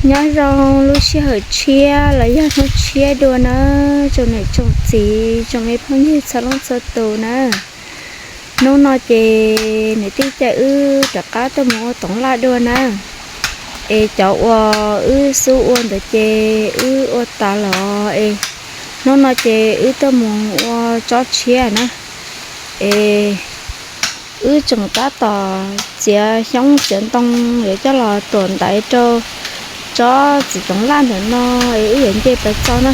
Nyob zoo lub sij hawm tshiab los yog hnub tshiab dua nawb tsoom niam tsoom txiv tsoom me phooj ywg txhua leej txhua tus na. Hnub no ces niam tij caij wb rov qab tuaj mus ua toov laj dua na. Es cov uas wb xub ua ntawd ces wb ua tas los es hnub no ces wb tuaj mus ua tsob tshiab na. Es wb tseem tab tom txiav xyoob txiav ntoo yuav coj los tuam ntaiv rau tsob txiv toov laj ntawm no es wb yuav nce pais txo na.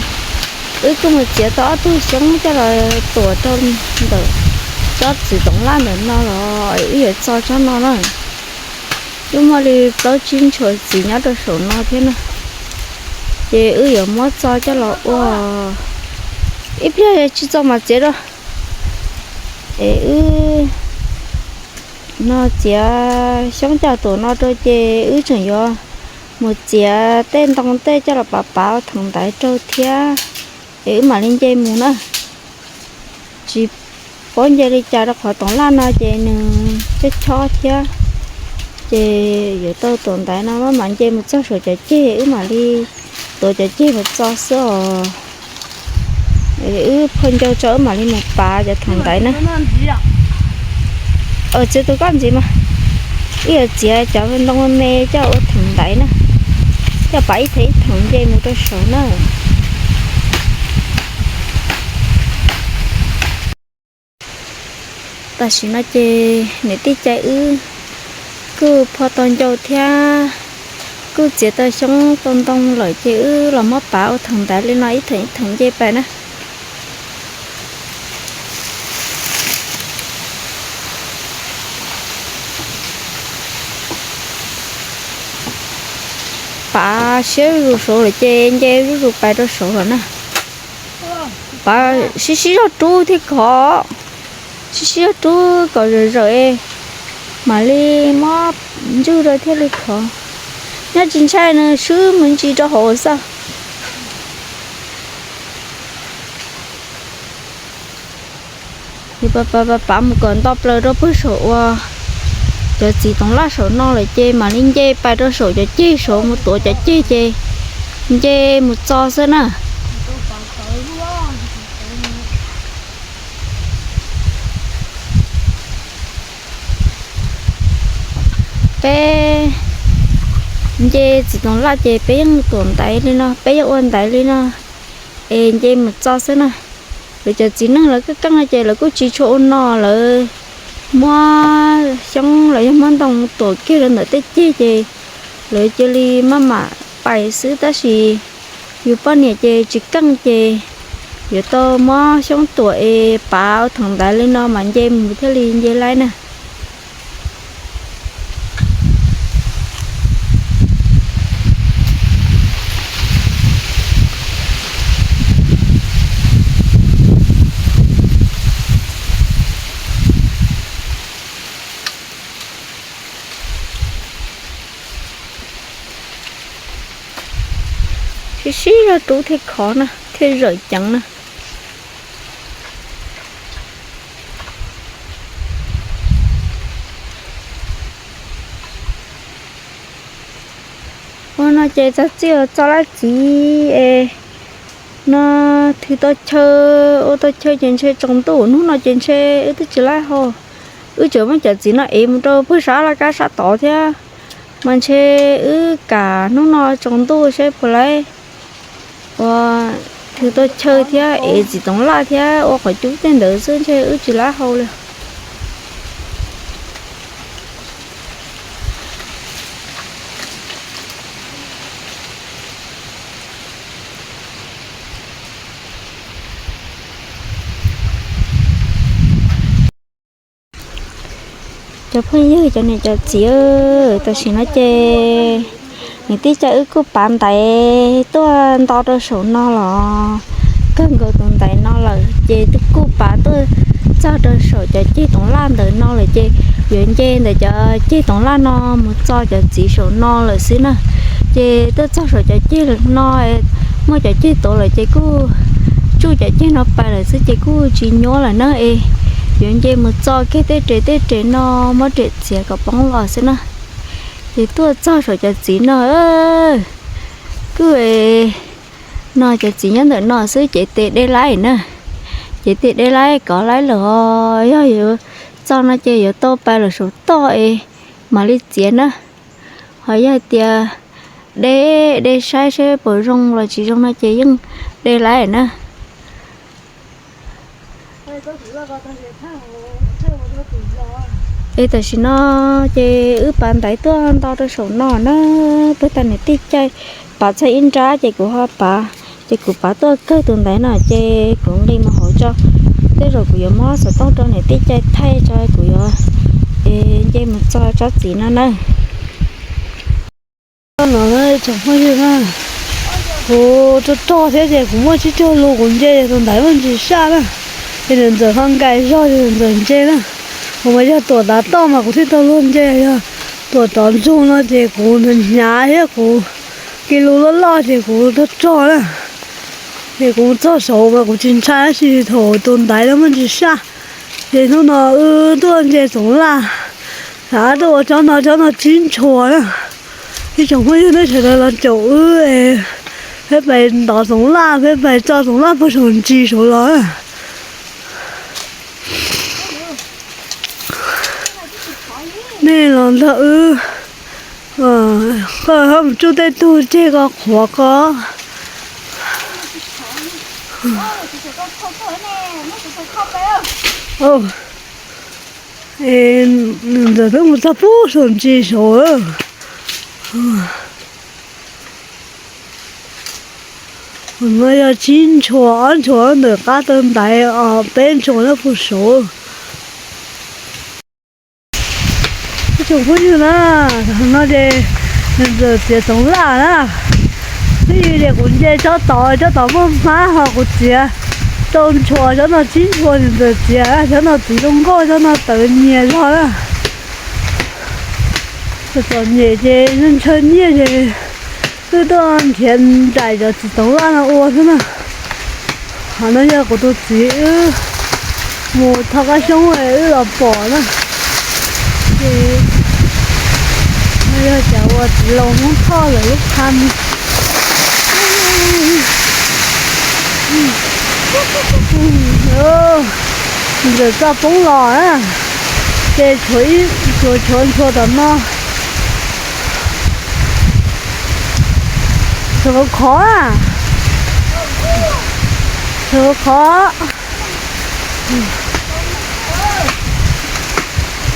Wb kuj mus txiav tau ob tug xyoob coj los tuam rau ntawm tsob txiv toov laj ntawm no los es wb yuav txo tsob no na. Wb muaj li plaub tsib ntshua txiv nyob rau saum no thiab na. Ces wb yuav muab txo coj los ua, ib pliag tsis txo mas txiav rau. Es wb no txiav xyoob coj tuam no rau ces wb tseem yuav mus txiav tej ntoo tej coj los pav pav ua theem ntaiv rau thiab. Es wb mam li nce mus na. Tsis paub nce li cas rau qhov toov laj no ces nws chob chob thiab. Ces yuav tau tuam ntaiv no maj mam nce mus txog saum cov ceg wb mam li tuav cov ceg mus txo xwb os. Wb phua ncau tso wb mam li mus pav cov theem ntaiv na. Txiav tus koj ntxiv mas, wb yuav txiav cov ntoo me me coj ua theem ntaiv na, coj pav ib theem ib theem nce mus rau saud na. Tam sim no ces niam tij caij wb kuj phua tau ncau thiab kuj txiav tau xyoob tau ntoo lawm ces wb los muab pav ua theem ntaiv li no ib theem ib theem nce pais na. Pav siab zuj zus saud lawm ces nce zuj zus pais rau saud lawm na. Pav sib sib zog rub thiab khov, sib sib zog rub kom zawm zawm, mam li muab ntswj rau thiaj li khov. Nyob tsis ntshai nws swb mus ntsis rau hauv xwb. Pav pav mus kom nto plaws rau puag saum uas cov txiv toov laj saum no lawm ces mam li nce pais rau saum cov ceg saud mus tuav cov ceg ces nce mus txo xwb na. Peb nce txiv toov laj ces peb yeej tuam ntaiv li no, peb yeej ua ntaiv li no es nce mus txo xwb na. Lawv cov txiv neej lawv keej keej no ces lawv kuj tsis tshua ua no, lawv muab xyoob los yog muab ntoo tuam kiag rau ntawm tej ceg ces lawv cia li maj mam pais xwb. Tab sis yus poj niam ces tsis keej ces yuav tau muab xyoob tuam es pav ua theem ntaiv li no mas nce mus thiaj li nce laib na. Sib sib zog rub thiaj khov na, thiaj zawm ceev na. Ua no ces txog txij txo laj txiv es no thwv tau chaw, ua tau chaw ces ntshe tsaus ntuj, hnub no ces ntshe wb twb tsis laib hau. Wb tseem muab cov txiv no ev mus rau puag sab laj kab sab tod thiab, mas ntshe wb kam hnub no tsaus ntuj seb puas laib ua thwv tau chaw thiab ev txiv toov laj thiab ua qhov cub tej ntawd xwb ntshe wb tsis laib hau li. Cov phooj ywg, cov niam cov txiv, tam sim no ces niam tij caij wb kuj pav ntaiv tuaj nto rau saum no los kawg nkaus tus ntaiv no lawm ces kuj pav tuaj txog rau saum cov ceg toov laj ntawm no lawm ces yuav nce ntawm cov ceg toov laj no mus txo cov txiv saum no lawm xwb na. Ces tuaj txog saum cov ceg no, muaj cov ceg tuav lawm ces kuj tsuj cov ceg no pais lawm xwb ces kuj tsis nyuaj lawm na es yuav nce mus txo kiag tej res tej res no muab riam txiav kom poob los xwb na. Ces tuaj txog saum cov txiv no, Kuj no cov txiv nyob ntawm no xwb ces tes deb laib na. Ces tes deb laib kov laib lawm os. Yog yuav txog no ces yuav tau pais lawm saum toj es mam li txiav na. Ho yog tias deb deb saib seb puas zoo los tsis zoo no ces yeej deb laib na. Es tam sim no ces wb pav ntaiv tuaj nto rau saum no na, tuaj tag niam tij caij pav txog ib nrab ces kuv ho pav, ces kuv pav tuaj kawg tus ntaiv no ces kuv nqis mus hauv tso. Tej zaum kuv yuav muab xov tooj rau niam tij caij thaij tso kuv yuav nce mus txog tsob txiv no na. No na tsoom phooj ywg na, kuv rog rog thiab ces kuv muaj tsib caug lus kuv nce tus ntaiv muaj ntsis saj na, ces niam ntxawm ho nkais zog ces niam ntxawm nce na. Kuv mas yog tuam tav toj mas kuv thiaj tau luag nce, yog tuam tov ntsug no ces kuv hnyav thiab kuv kiv lus loj loj ces kuv rog rog na. Ces kuv txog saud mas kuv tsis ntshai tab sis thaum tus ntaiv no muaj ntsis saj. Ces hnub no wb tuaj nce txoov laj, xav tuaj ua tsob no, tsob no tsib ntshua na. Ib tsoom phooj ywg nej sawv daws los caum wb, peb pais ntov txoov laj, peb pais tso txoov laj puag saum ntsis saud los. Nej los nrog wb, koj ho mus tsuj tej tug tseg ko qhuav ko. Ntxawm twb mus txog pub saum ntsis saud. No yog tsib ntshua, ob ntshua ntawm qab taw ntaiv, peb ntshua nyob puag saud. Ib tsoom phooj ywg na, no ces ntxawm txiav txoov laj na. Twb yog ces kuv nce tsob tod, tsob tod muaj hmab ho kuv txiav rau ntshua, tsob no tsib ntshua ntxawm txiav, tsob no txiv zoo nkauj, tsob no tawv nyias zog na. Txom nyem ces ntshaw nyiaj ces wb tuaj nrhiav nraim cov txiv txoov laj no ua xwb na. Qhov no yog kuv tus txiv wb mus thov kab xyoob wb los pom na. Ces no yog cov uas txiv laus Hmoob Thoj lawv lub qha. Ntxawm txoj poob los na, ces tshuav ib, tshuav, tshuav ntshua tom no. Tshuav khov khov, tshuav khov khov.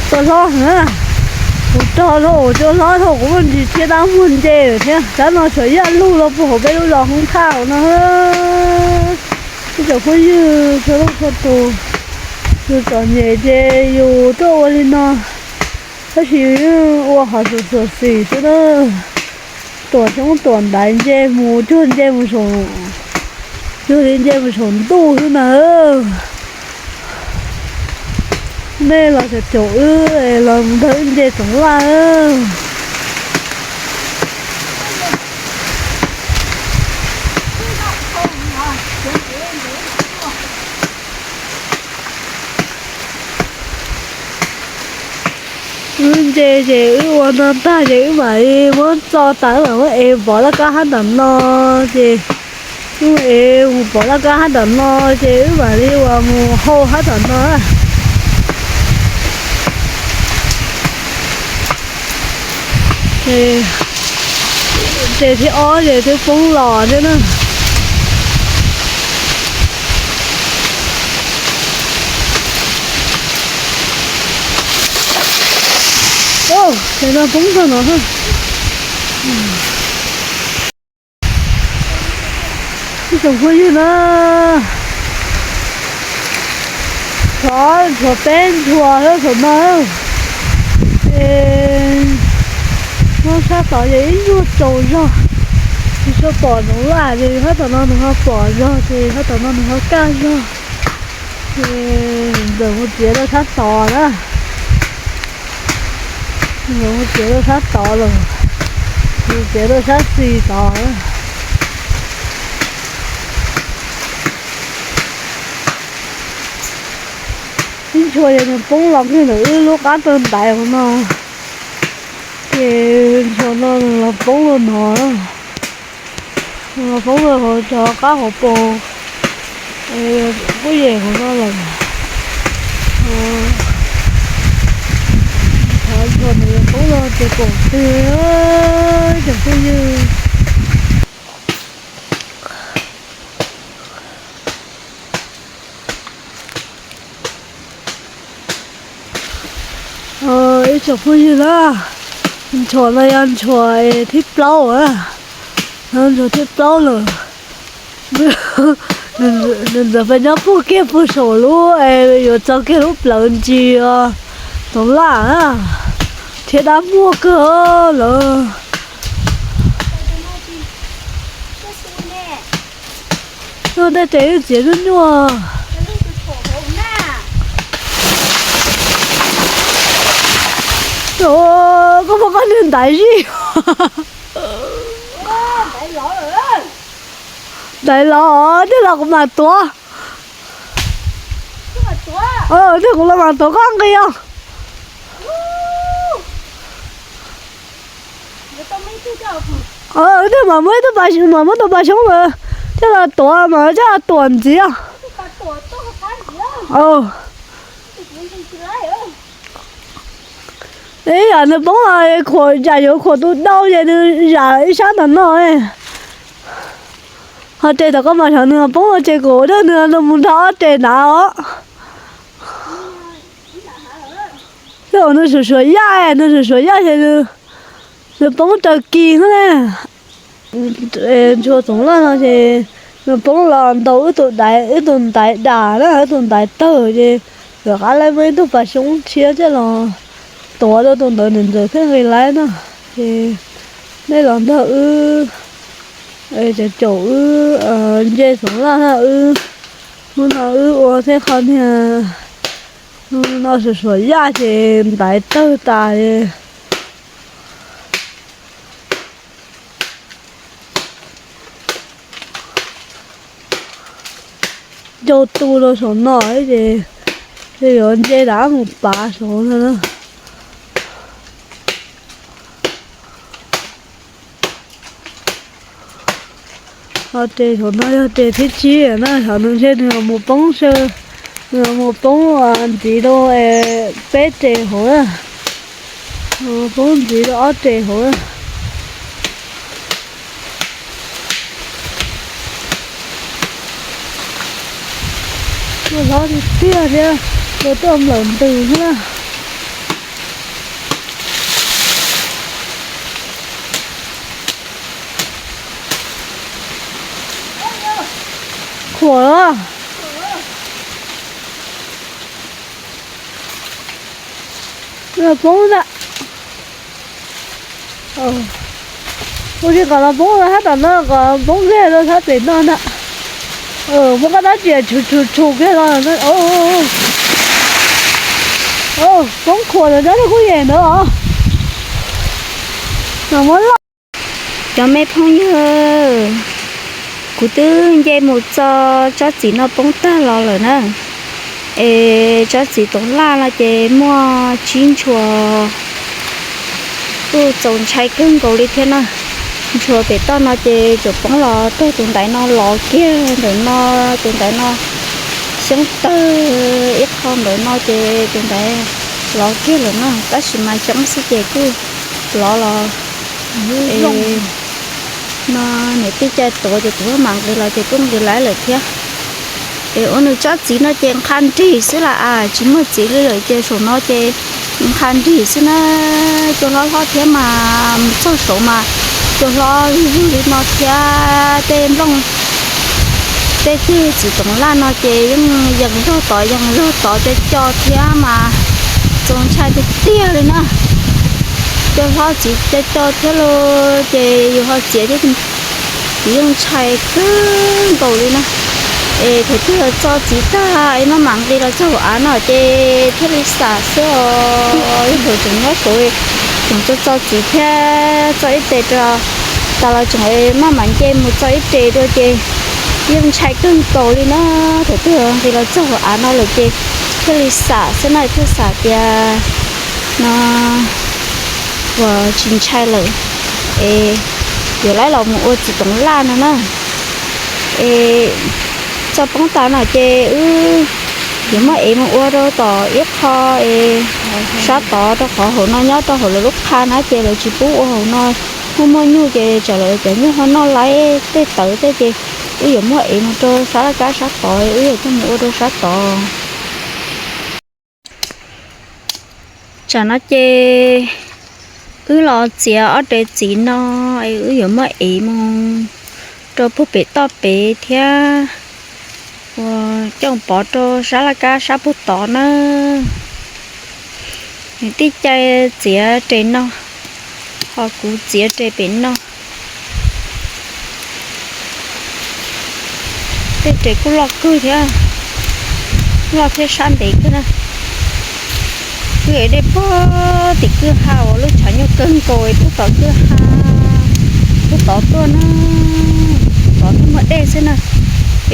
Tuaj hlob heev, kuv rog dhau cua hlob dhau kuv muaj ntsis thiab dab muag nce lawm thiab. Tsab no tshuav yaj lug los puag hauv peb lub zos Hmoob Thaj no. Ib tsoom phooj ywg txhua leej txhua tus, yus txom nyem ces yus tuaj ua li no, tab sis yus yeej ua qhov xwm xwm xim xwb na. Tuam xyoob tuam ntaiv nce mus cuag nce mus saum, cuag li nce mus saum ntuj xwb na. Nej los caum wb los nrog wb nce txoov laj. Wb nce ces wb ua no tag ces wb mam li muab tso tas wb mam muab ev pov laj kab hab tom no ces, wb ev mus pov laj kab hab tom no ces wb mam li ua mus hau hab tom no. Ces thib ob ces twb poob los thiab na. Ces no poob txog no. Ib tsoom phooj ywg na, tshuav, tshuav peb ntshua thiab thaum no. Ces no sab tod ces ib nyuag tsaus zog, tsis tshua pom ntxoov laj ces sab tom no nws ho pom zog ces sab tom no nws ho kaj zog. Ces ntxawm mus txiav rau sab tod na. Mus txiav rau sab tod lawm, mus txiav rau sab xis tod. Ib ntshua ces nws poob los kiag ntawm wb lub qab taw ntaiv no, ces ntshua no nws los poob los no. Poob rau hauv cov qab hauv paus, kuj yem hauv no lawm. Poob rau ces pom twg cov phooj ywg. Ib tsoom phooj ywg na, ntshuas no yog ntshuas thib plaub, ntshuas thib plaub lawm. Nws ntxawm pes nyob puag kiag puag saum lub, yuav txog kiag lub plawv ntsis Toov Laj na, thiab dab muag kawg lawm. Tej tes txiav nyuaj nyuaj. Koj muab koj niag ntaiv zij. Ntaiv los, tej los kuv mam tuav. Tej kuv los mam tuav koj nqi os. Tej mam muab ib tug pas, mam muab tus pas xyoob ntawd coj los tuav mas coj los tuam ntxiv. Ib yam nws poob khuam, yam yuav khuam tus dau ces nws zam ib sab ntawm no. Ho tes tom koj mas xyov nws poob ua ces kuv ua rau nws mus nrog ob tes nrad os. Tej zaum nws suav suav yaj, nws suav suav yaj ces nws poob raws kis xwb na. Ntshuas Toov Laj no ces nws poob los ntaus wb tus daiv, wb tus ntaiv dam na, wb tus ntaiv tawg ces rov qab muab ib tug pas xyoob tshiab coj los tuav rau tus ntawd, nws ntxawm thiaj nqis laib na. Ces nej los nrog wb, caum caum wb nce Toov Laj na, wb hnub no wb ua tej qho niag no suav suav yaj ces ntaiv tawg tas. Ncau tu rau saum no ces yuav nce rov mus pav saud no na. Ho tes saum no yog tes thib tsib na, saum no ntshe nws mus poob saw, nws mus poob ntxiv rau peb tes hauv na, poob ntxiv rau ob tes hauv na. Tuaj hlob tiag tiag thiab, tuaj tuaj nplawm ntws thiab na. Khuam los. Poob ntag. Ua li kom los poob rau sab tom no, kom poob kiag rau sab pem no ntag. Muab koj dab tsi tshum tshum tshum kiag los. Poob khuam ntawd nyob rau kuj yem ntawd os. Mas muab loj. Cov me phooj ywg, kuv twb nce mus txog tsob txiv no poob tag los lawm na. Es tsob txiv Toov Laj no ces muaj tsib ntshua, kuj txaus ntshai kawg nkaus li thiab na. Ntshua pem toj no ces tsuas poob los tag tus ntaiv no lov kiag ntawm no, tus ntaiv no xyoob tawg ib qho ntawm no ces tus ntaiv lov kiag lawm no, tab sis mas xyoob xwb ces kuj lov los. No niam tij caij tuav ces kuv mam nqis los ces kuj nqis laib lawm thiab. Es ua nws tsob txiv no ces nqha nrig xwb las, tsis muaj txiv li lawm ces saum no ces nqha nrig xwb na. Cua hlob hlob thiab mas mus txog saud mas cua hlob vwg li no thiab tej nplooj, tej ceg txiv Toov Laj no ces yeej yees zog tod yees zog tod co co thiab mas txaus ntshai tiag tiag li na. Cua hlob txiv co co thiab los ces yus ho txiav thiab, kuv yeej ntshai kawg nkaus li na. Es thaum twg txo txiv tag es maj mam nqis los txog hauv av no ces thiaj li xam xwb os. Ib thaum tseem nyob saud tseem txo txo txiv thiab txo ib tes rau, tas los tseem maj mam nce mus txo ib tes dua ces yeej ntshai kawg nkaus li na. Thaum twg nqis los txog hauv av no lawm ces thiaj li xam xwb na, thiaj xam tias no uas tsis ntshai lawm. Es Yuav lawv los mus ua txiv toov laj no na. Es txog poob tas no ces wb yuav muab ev mus ua rau tom ib qho es sab tod, rau qhov hauv no nyob rau hauv lawv lub qha na ces lawv tsis pub ua hauv no. Muaj muaj nyuj ces tsam lawv cov nyuj ho noj laib tej tawv tej ces wb yuav muab ev mus rau sab laj kab sab tod, wb yuav coj mus ua rau sab tod. Tsam no ces wb los txiav ob rev txiv no es wb yuav muab ev mus rau puag pem toj pem thiab uas coj pov rau sab laj kab sab puag tod na. Nws tij cai txiav rev no, ho kuv txiav rev pem no. Tej rev kuj loj kawg thiab, loj thiab sab ntev kawg na. Wb ev dej puag tim kwj ha uas lub tshav nyuj kawg nkaus puag tom kwj ha, puag tod tuaj na, tod twb muaj dej xwb na.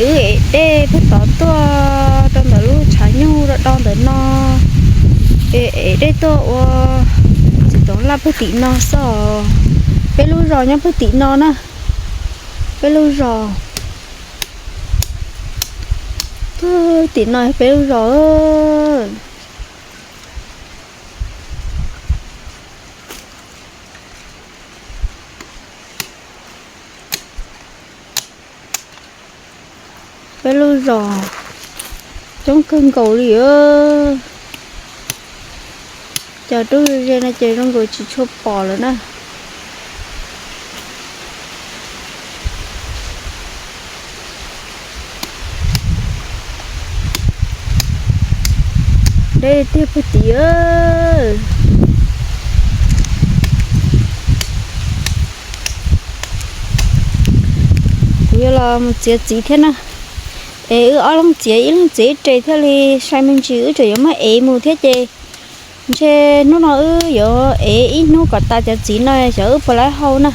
Es wb ev dej puag tod tuaj rau ntawm lub tshav nyuj do do ntawm no, es ev dej tuaj ua txiv toov laj puag tim no xwb. Peb lub zos nyob puag tim no na, peb lub zos, puag tim no peb lub zos. Peb lub zos coob kawg nkaus li. Cov rub ze no ces zoo nkaus tsis tshua pom lawm na. Deb tiag puag tim. Kuv yuav los mus txiav txiv thiab na. Es wb ob leeg txiav, ib leeg txiav ib rev thiaj li sai me ntsis, wb tseem yuav muab ev mus thiab ces ntshe hnub no wb yuav ev ib hnub kom tas cov txiv no xyov wb puas laib hau na.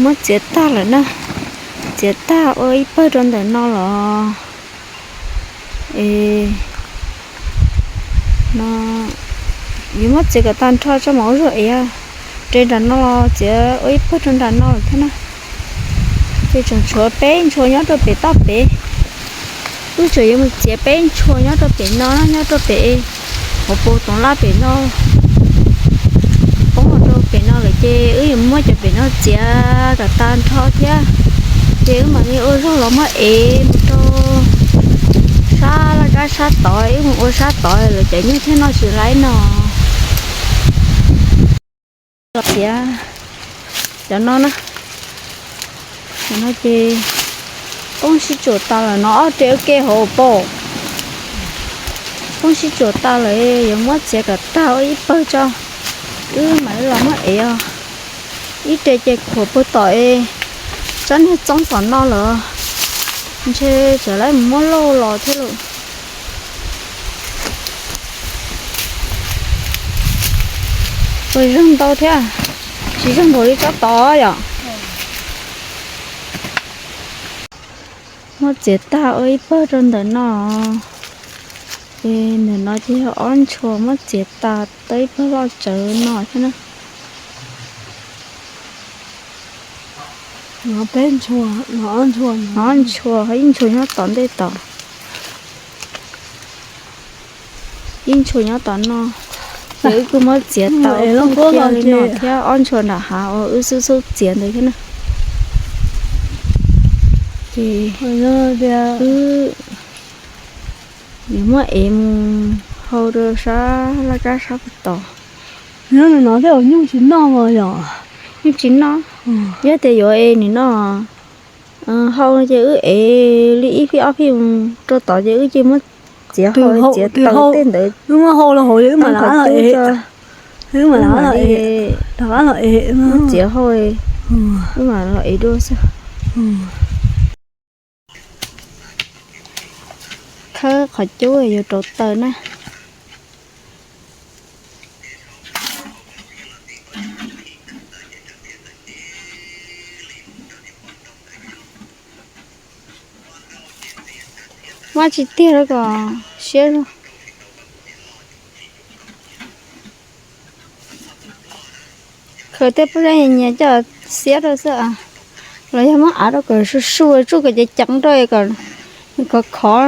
Muab txiav tag lawm na, txiav tag ua ib pawg rau ntawm no los. Es no yuav muab txiav kom tag nrho tso mam ua zaug ev. Rev nram no los txiav ua ib pawg rau nram no lawm thiab na. Ces tseem tshuav peb ntshua nyob rau pem toj pem. Wb tseem yuav mus txiav peb ntshua nyob rau pem no, nyob rau pem hauv paus toov laj pem no. Poob rau pem no lawm ces wb yuav muab cov pem no txiav kom tag nrho thiab. Ces wb mam li ua zaug los muab ev mus rau sab laj kab sab tod, wb mus ua sab tod lawv cov nyuj thiaj noj tsis laib no. Los txiav cov no na. Cov no ces poob sib tsuam tas lawm no, ob rev ua ke hauv paus. Poob sib tsuam tas lawm, yuav muab txiav kom tag ua ib pawg tso, wb mam li los muab ev os. Ib rev ces khuam puag tom es tsob niag txoob tom no lawm, ntshe tseem lawv mus muab lauj los thiab lawm. Ua zoo ntau thiab, tsis zoo npaum li tsob tod yom. Muab txiav tag ua ib pawg rau ntawm no. Es ntawm no ces yog ob ntshua muab txiav tag tau ib pawg loj tsawv no thiab na. No peb ntshua, no ob ntshua, no ob ntshua, ib ntshua nyob tom ntej tod. Ib ntshua nyob tom no, ces wb kuj muab txiav tau li no thiab ob ntshua nram hav uas wb xub xub txiav ntawd thiab na. Ces wb yuav muab ev mus hau rau sab laj kab sab puag tod. Nyob no thiab nyuj tsis noj yom? Nyuj tsis noj. Yog tias yuav es nws noj hau ces wb ev li ib phij ob phij mus rau tod ces wb cia muab txiav hau, txiav tau tej ntawd. Wb muab hau los hauv, wb mam rov qab los ev. Wb mam rov qab los ev, muab txiav hau, wb mam los ev dua xwb. Khawb qhov cub yuav rauv taws na. Mab tsis tiag lawm kom siab zog. Khaws tej pob zeb nyias nyias coj xiab rau xwb, los yog muab av rau kom su su, tsuj kom ceev ceev rau kom khov khov.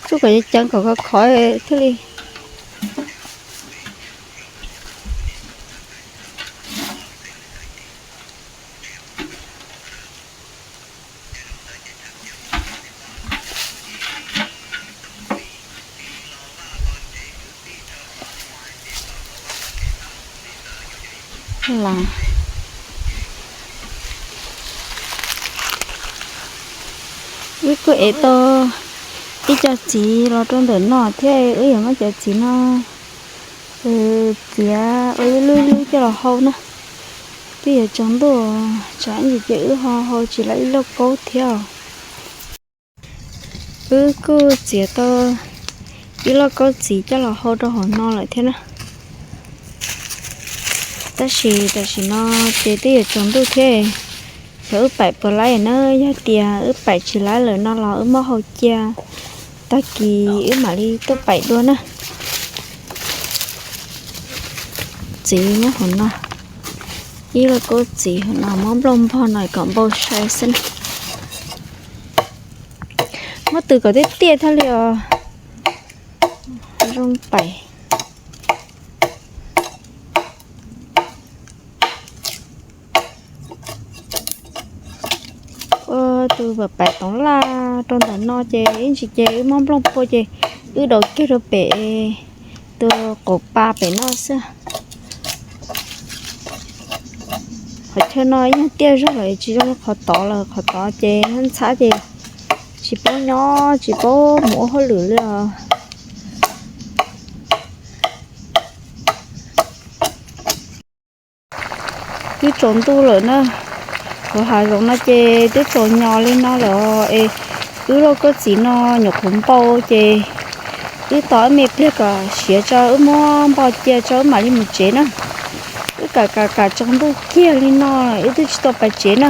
Tsuj kom ceev ceev kom khov khov thiaj li Wb kuj ev tau ib co txiv los rau ntawm no thiab, wb yuav muab cov txiv no txiav ua ib lub ib lub coj los hau na. Twb yuav tsaus ntuj, tsam ib ntsis ces wb ho hau tsis tau ib lauj kaub thiab. Wb kuj txiav tau ib lauj kaub txiv coj los hau rau hauv no lawm thiab na. Tab sis tam sim no ces twb yuav tsaus ntuj thiab, xyov wb paim puas laib na. Yog tias wb paim tsis laib lawm no los wb muab hau cia, tag kis wb mam li tuaj paim dua na. Txiv nyob hauv no, ib lauj kaub txiv hauv no, muab nplooj npog no kom npau sai xwb na. Muab tws kom tiaj tiaj thiaj li os, zoo paim. Ua tus paim toov laj rau ntawm no ces ib ntsis ces wb muab nplooj pua ces wb daus kiag rau pem tus qaum pa pem no xwb. Qhov chaw no ib nyuag tiaj zog lawm, tsis zoo li qhov tod lawm, qhov tod ces ntxhab ces tsis paub nyob tsis paub mus ua hauj lwm li os. Twb tsaus ntuj lawm na, hauv hav zoov no ces twb tsaus nyo li no lawm es wb lauj kaub txiv no nyuam qhuav npau ces wb tos ib me pliag kom siav tso wb muab npo cia tso wb mam li mus tsev na. Wb kam kam kam tsaus ntuj kiag li no wb twb tsis tau pais tsev na.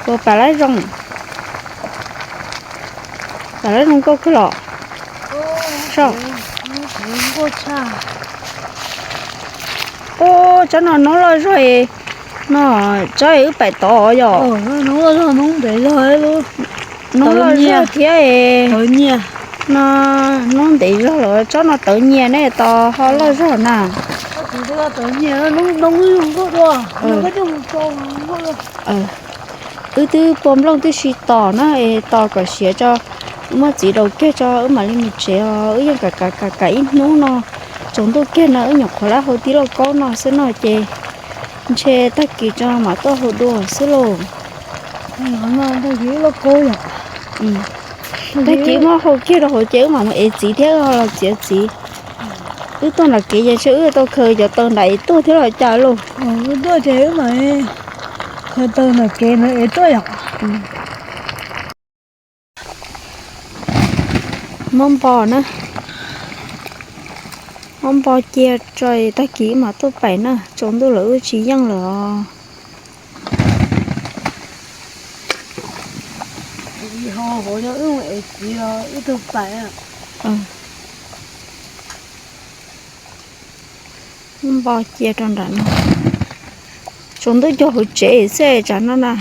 Puas pam lab zoo? Pam lab zoo nkauj kawg los? Ub, tsob no noob loj zog no, tsob wb paim tod yom. Noob loj zog thiab no, noob ntev zog los tsob no tawv nyias ne, tos ho loj zog na. Wb twb pua nplooj twb si tos na, tos kom siav tso, muab txiv daus kiag tso wb mam li mus tsev os. Wb yeej kam kam kam ib hnub no, tsaus ntuj kiag no wb nyuam qhuav lab hau tib lauj kaub no xwb no ces ntshe tag kis tso mam tuaj hau dua xwb lauj. Tag kis muab hau kiag rau hauv ces wb mam mus ev txiv thiab los txiav txiv. Wb tuaj nram kev ces ntshe wb tau khaws cov taws nram es tuaj thiab los cas lauj. Wb tuaj ces wb mam khaws taws nram kev no es tuaj yom. Muab npo na, muab npo cia tso tag kis wb mam tuaj paim na, tsaus ntuj lawm wb tsis yeej lawm os. Npo cia rau nram no, tsaus ntuj cog hauv tsev xwb tsam no na.